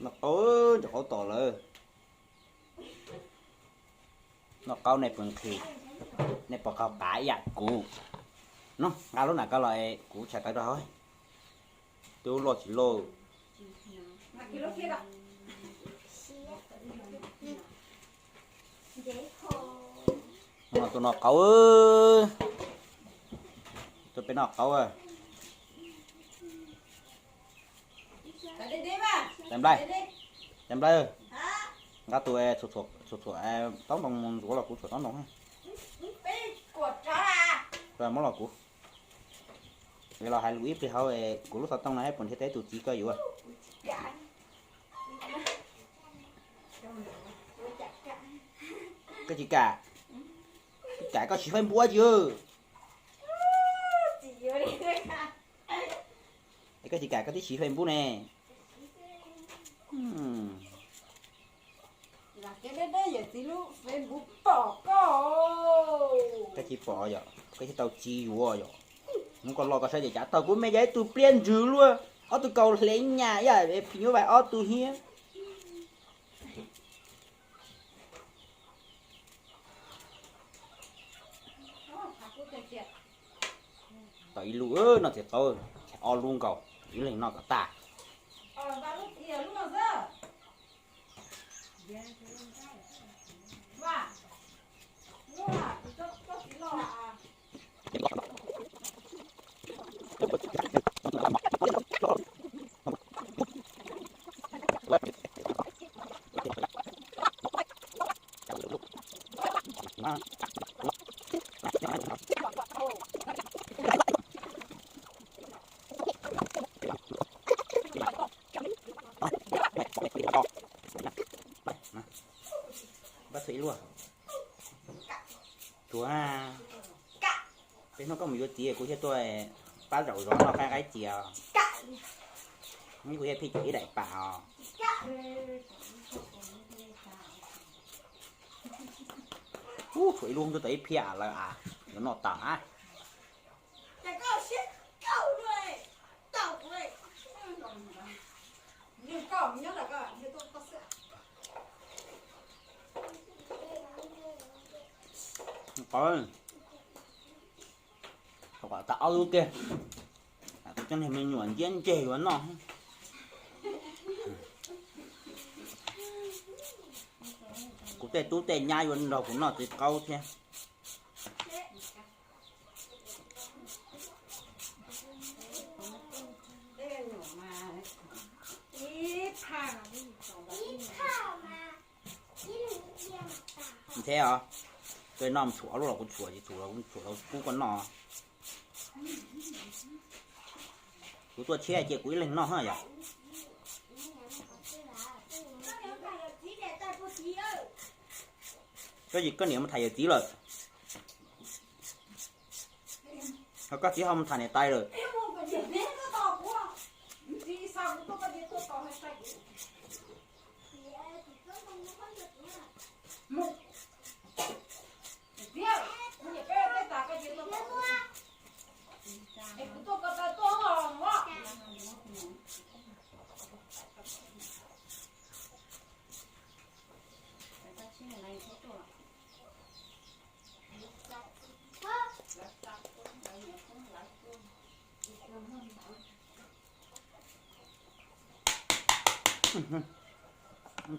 Noj qaub, noj qaub tom lawm. Noj qaub nej puas nqhis, nej puas qaug qav ib yam kuv? No nqa lub nam koj los es kuv tshais tawv rau hauv. Twb loj tsis loj. Tus noj qaub, tus peb noj qaub. Caiv Nplai, Caiv Nplai, nqa tus txhuam txhuam taub ntoo mus ntxuav los kuv txhuam taub ntoo. Muab los kuv, los hais lus ib pliag hauv kuv lub xov tooj no puas nrhiav tau tus txiv koj yuav. Koj tsis kam, koj kam koj siv Facebook tsis? Es koj tsis kam koj twb siv Facebook ne. Koj tsis pom yom, koj thiaj tau txiv yuav yom. Hnub koj los koj saib ces cav taug kuv me yog ib tug pliab ntsws luaj, ob tug kaus hlev nyas ib yam phim nyuj vais ob tug hiab. Tau ib lub, noj txiv qaub, ob lub nkaus, ib leeg noj kom tag. Pab txhua ib luaj. Tsuav, peb hnub koj mus yuav txiv kuv thiaj tuaj pab zaum zov noj qaib qaib txias. Kuv thiaj phij ib daim pam os. Ub, tshuav ib lub ntuj tau ib phiaj lawm as, yuav noj tas na. Tau ob lub kiag, kuv cov niag me nyuam nciab ntseg yuav noj. Kuv tej tub tej nyab yuav nrog kuv noj txiv qaub thiab. Nthe os, koj noj mus tshuam ob lub los kuv tshuam, tsis tshuam los kuv tshuam los kuv pub koj noj. Kuv tuaj tshiab cia kuv ib leeg noj yom. Koj, koj niam mus tham yawm txiv lawm, ho koj txiv ho mus tham niam tais lawm.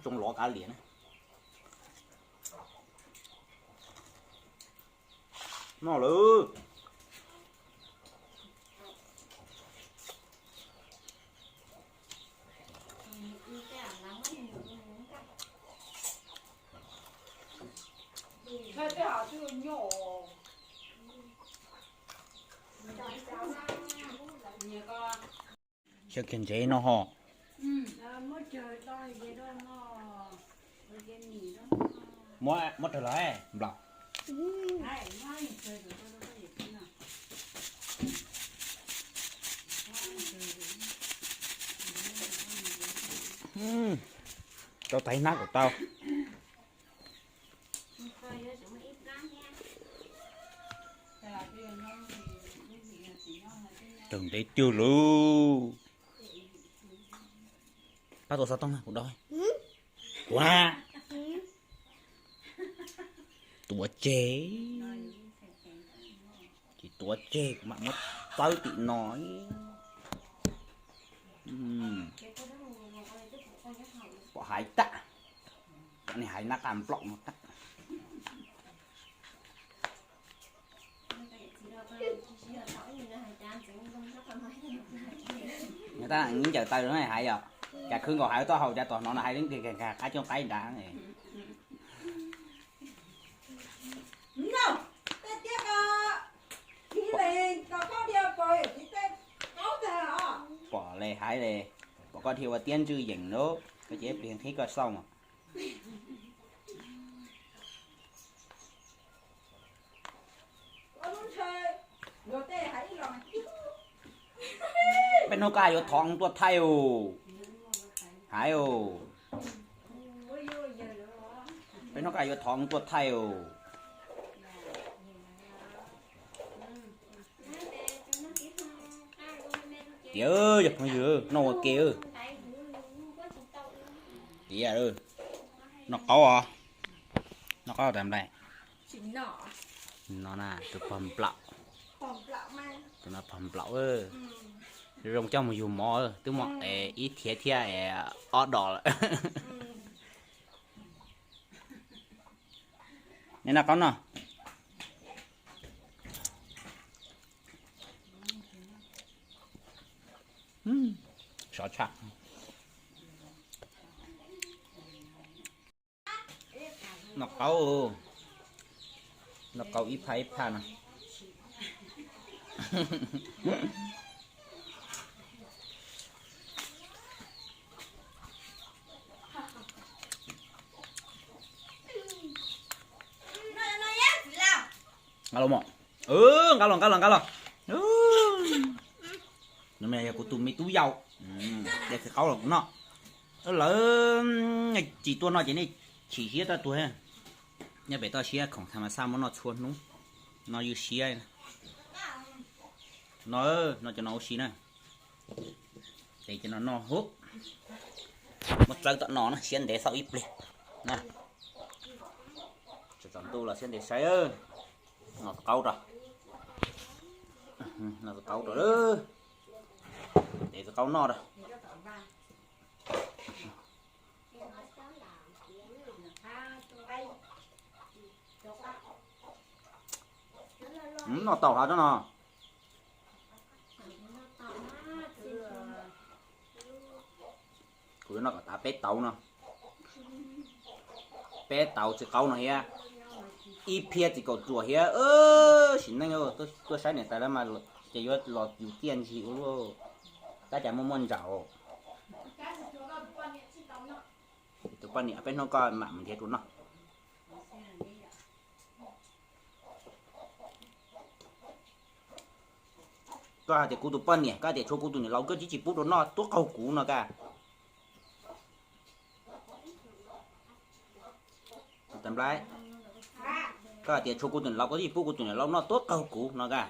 Tsoo lov kav liam na. Noj lawm. Xyaw kiag ntsev no ho. Muab, muab rau lawm nplam. Rau tais hnab kom tau. Tawg ntev tiag lauj. Pab tua xov tooj na, kuv dob. Kuv na. Tuav tseg. Tsis tuav tseg kuv mam muab txawb tim no. Pom hais tag, cov niag hais nab qa nplaum no tag. Tab ib ncaws taw no hais yom, cas khwv nkaus hais tau haus cas tom no no hais qab cooj qaib nrad. Pom le hais le, pom koj dhia ua tiab ntswj yeem lawm, koj ces ib pliag qhib koj xauj mas. Peb hnub koj hais yuav thov tuaj thaij os. Hais os. Peb hnub koj hais yuav thov tuaj thaij os. Tiag, yog phooj ywg, noj ua ke. Tiag, noj qaub os. Noj qaub tas nplai. No na, tus pog nplaum. Tus no pog nplaum. Zoo coj mus yug mov, twb muaj ib thiav thiab ob dos lawm. Nej noj qaub no. Sov tshaj. Noj qaub, noj qaub ib phaj ib phaj no. Nqa los mog. Nqa los, nqa los, nqa los. Nws yog kuv tus me tub yau. De txiv qaub los kuv noj. Lawv tsis tuaj noj ces nej chim siab tag tuag. Nyob pem toj siab khoom tham mas xaj muab noj txhua hnub, no ywj siab. No, no cov no ua si na. Ces cov no noj hub, muab txawb tom no na, siab ntev xauj ib pliag. Tsaus ntuj los siab ntev saib. Noj txiv qaub rau, noj txiv qaub rau, de txiv qaub noj rau. Noj tau hov tsob no. Kuv yuav noj kom tas peb tauv no. Peb tauv txiv qaub no thiab, ib phiab txiv kaum txuas thiab. Sim neej tuaj saib niam tais lawv mas ces yuav los yus tiaj ntsis ua luaj, tab cas muaj muaj ntsaum. Tus poj niam peb hnub koj mam mus nrhiav rau noj. Koj hais tias kuv tus poj niam, koj hais tias tshuav kuv tus niam laus koj tsis tsis pub rau noj tuab qaug kuv no kaj. Koj hais tias tshuav kuv tus niam laus koj tsis pub kuv tus niam laus noj tuab qaug kuv no kaj.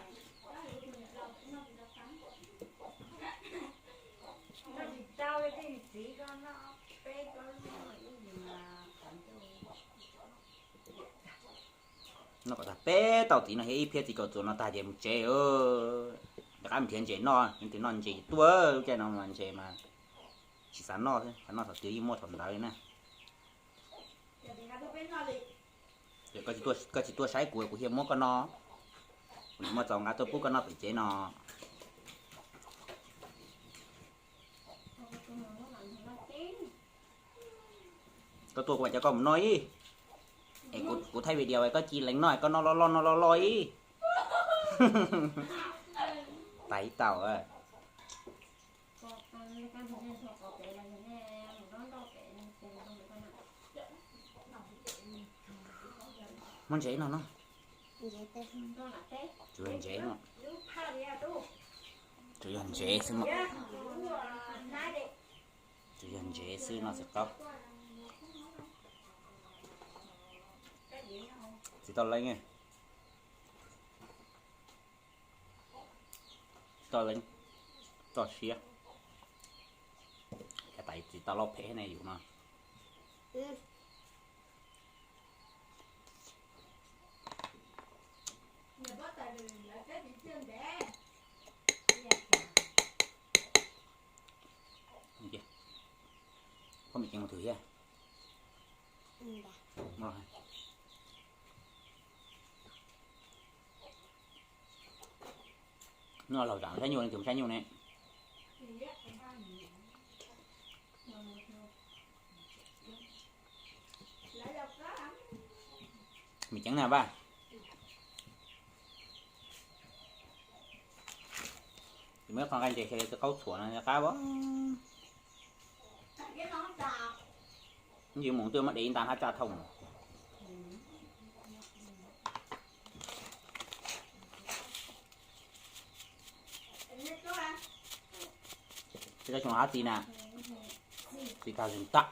Noj kom tag peb tauv txiv no thiab ib phiab txiv kaum txuas no tag ces mus tsev. Rov qab mus nrhiav ntses noj, nrhiav noj ntses tuaj lub caij no mas ntses mas tsis xav noj xwb, xav noj thaum twg yeej muaj thaum ntawd li na. Koj tsis tuaj saib kuv, kuv thiaj muab koj noj. Kuv niam muab txaus nqa tuaj pub koj noj pem tsev no. Koj tuaj kuv mam coj koj mus noj ib. Es kuv thaij video es koj cia lees noj, koj noj loj loj noj loj loj ib. Tais tau. Muab ntses no no. Tsuas yog ntses no. Tsuas yog ntses xwb no. Tsuas yog ntses xwb no txiv qaub. Tsis tau leej. Tsis tau leej, txoj siab. Cas tais tsis Los phem ne yus no. Koj me ceev mus thwm thiab. No laug zam saib nyuj ne, tus saib nyuj ne. Me ceev na vaj. Muab qhov nqaij ntses xyaw tus qaub txhuam no qab as. Yus mus twb muab dev nta hab tsaj thauj. Tsis tau xyoo hab txiv na, txiv tag zim tag.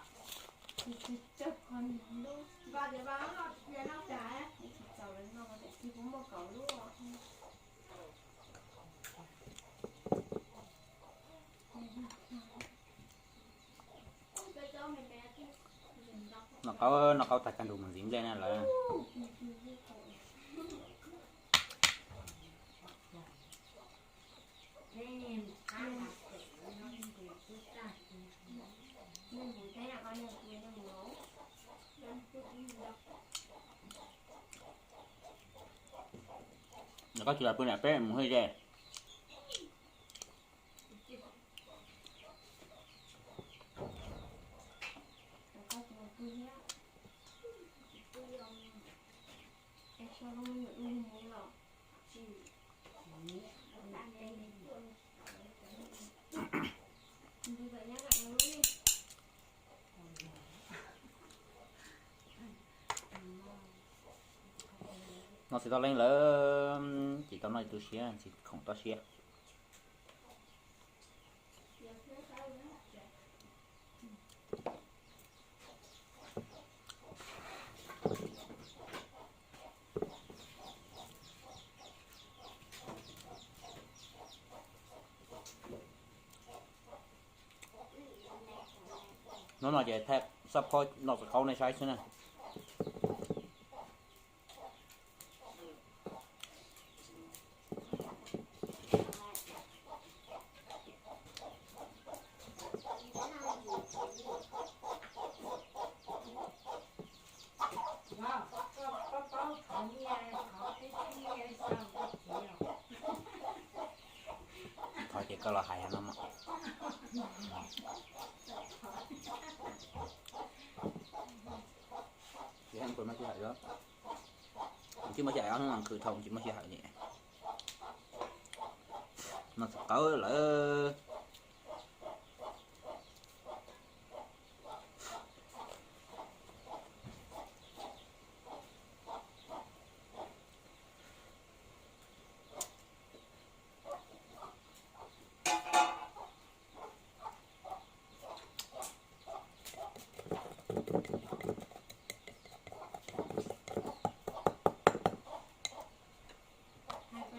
Noj qaub, noj qaub tag kag nrug mus ntxiv nplej na lawm. Noj qaub tsis los pw nram peb mus hwj ze. Noj txiv toj leeb lawm, tsis tau noj tu siab, txiv khoom toj siab. Hnub no ces thaij xab phob noj txiv qaub nej saib xwb na. Thov ces koj los hais no mas. Tsis muaj sij hawm, ob hnub no khwv dhau tsis muaj sij hawm li. Noj txiv qaub lawm.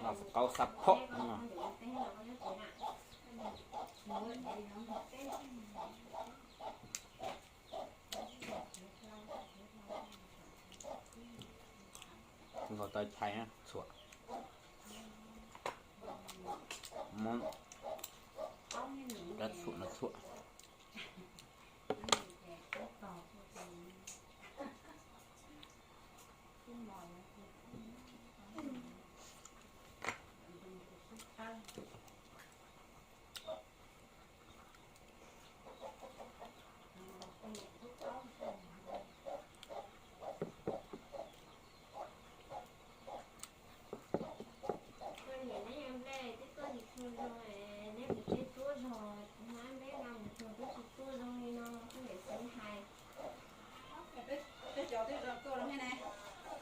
Noj qaub xab phob no. Nkaus taw chais txhuam. Muab rab txhuam no txhuam.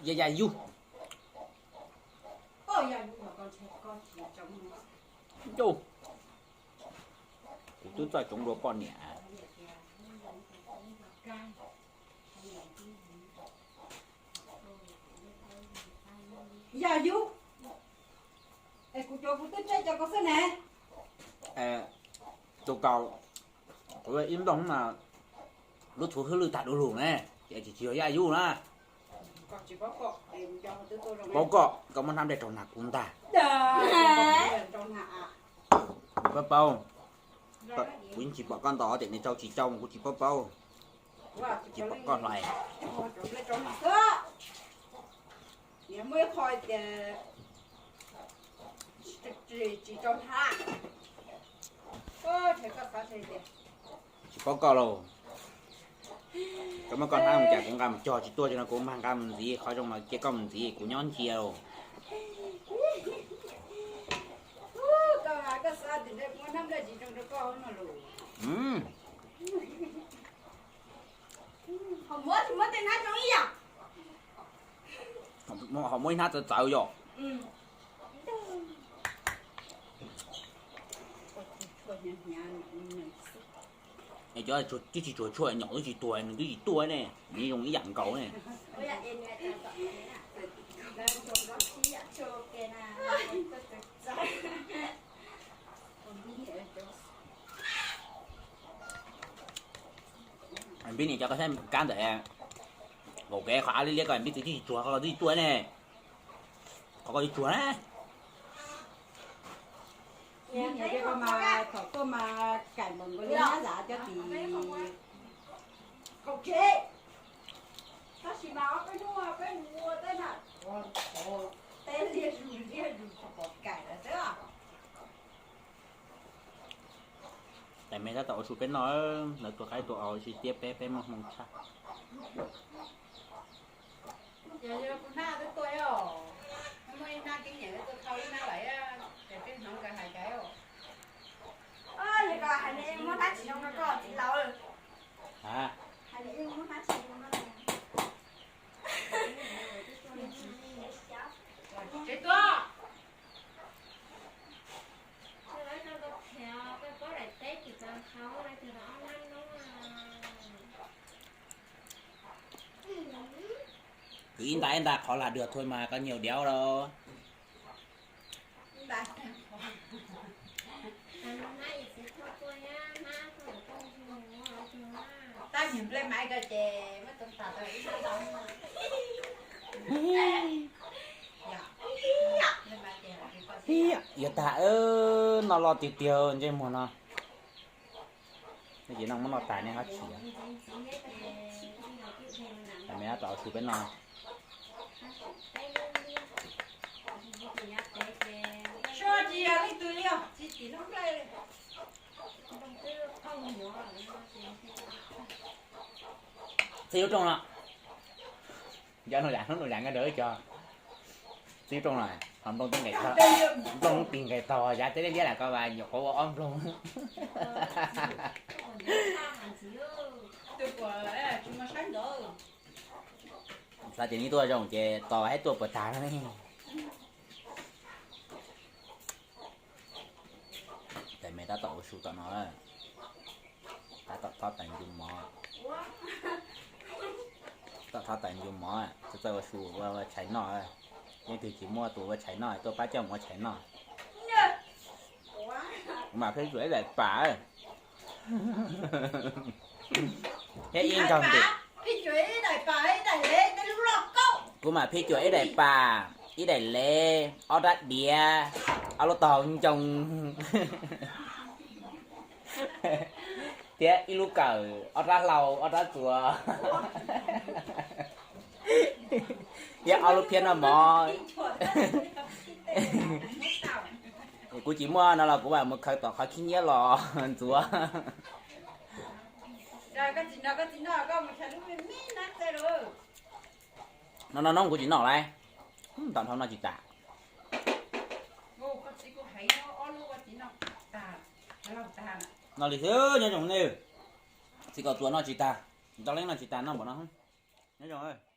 Yog yam yus, yus, kuv twb txawj tsoov dua poj niam. Yog yus, es kuv cov kuv twb tseb cov koj xwb ne. Tus kaus, kuv ib nplooj mas Lub txhuv hwj lwj tag du lug ne, ces tsis tsis yog yaj yub na. Paub koj, koj muab hnab nplej rau nag kuv ntag. Paub paub, kuv yeej tsis pom koj ntaus tias nws tsau tsis tsau mas kuv tsis paub paub. Tsis pom koj hlais. Niam muaj ib qho tias tsis rau hnab. Tsis paub koj lauj. Koj muab koj hnab mus cas kuv nqa mus cog tsis tuaj, tsis no kuv mag nqa mus ntxiv, qhov zoo mas cia koj mus ntxiv kuv nyob ncia lauj. Ho muab ib hnab txawv txawv yom. Es cov twb tsis tsuag tshuaj nyom twb tsis tuag nws twb tsis tuaj ne, nws zoo ib yam nkaus ne. Npib niam cov koj saib kab ntawm kaum kev qhov av liab liab ko npib txwv twb tsis tsuag, qhov ko twb tsis tuaj ne. Qhov ko twb tsuag na. Thaum tuaj mas kaim npaum nkaus li nyab zam cov tim. Tab sis mas ob peb hnub peb mus ua teb na, teb liaj zus liaj zus tsis pom kaim lawm xwb. Tais me tab tom ua su peb noj, lawv tua qaib tua aus tsis tiab peb, peb muaj hmoo tshaj. Yog kuv hnab twb tuaj os, muaj ib hnab keeb nyam tua thau ib hnab lawm, ces peb hnov nkawd hais cas os. Yog koj hais ne muab hnab tsis zoo rau koj txiv laus. Hais ne muab hnab tsis zoo rau. Tsev tuaj. Kwv ib nta ib nta qhov lag dua thuaj mas koj nyiam diav los. Tab sis nplej maiv ko ces muab tau tas tau ib hnab tau. Yuav tag, noj loj tiag tiag ntsej muag no. Nej ces noj muab noj tas nej ho chim. Tais me tab tom ua su peb noj. Txij lub rooj no, nco nug zam hnub nug zam nkag nrog ib co. Txij lub rooj no, ho nplooj tib nqes, nplooj hnub tig nqes taug yav teb liab liab lam ko mas nyuam qhuav ua ob nplooj. Xav tias neb tuaj zoo ces tos hais tuaj puas tag no ne. Tais me tab tom ua su tom no, tab tom thob tais ncu mov. Tom thob tais ncu mov, txawj txawj ua su ua tshais noj. Leej twg tsis muaj tus ua tshais noj tuaj pab coj mus ua tshais noj. Kuv mam phij cuam ib daim pam thiab ib nkaug ntim. Kuv mam phij cuam ib daim pam, ib daim lev, ob rab diav, ob lub taub hau ncoo, thiab ib lub kawm, ob rab hlau, ob rab txuas, thiab ob lub phiab noj mov. Kuv tsis muaj no los kuv mam mus khaws tom qhov khib nyiab los ntxuav. No no no, kuv tsis noj lawm. Ntam dhau noj tsis tas. Noj li xwb nyob zoo ne. Txiv kom txuas noj tsis tag, ntau leej noj tsis tas noj npaum no. Nyob zoo.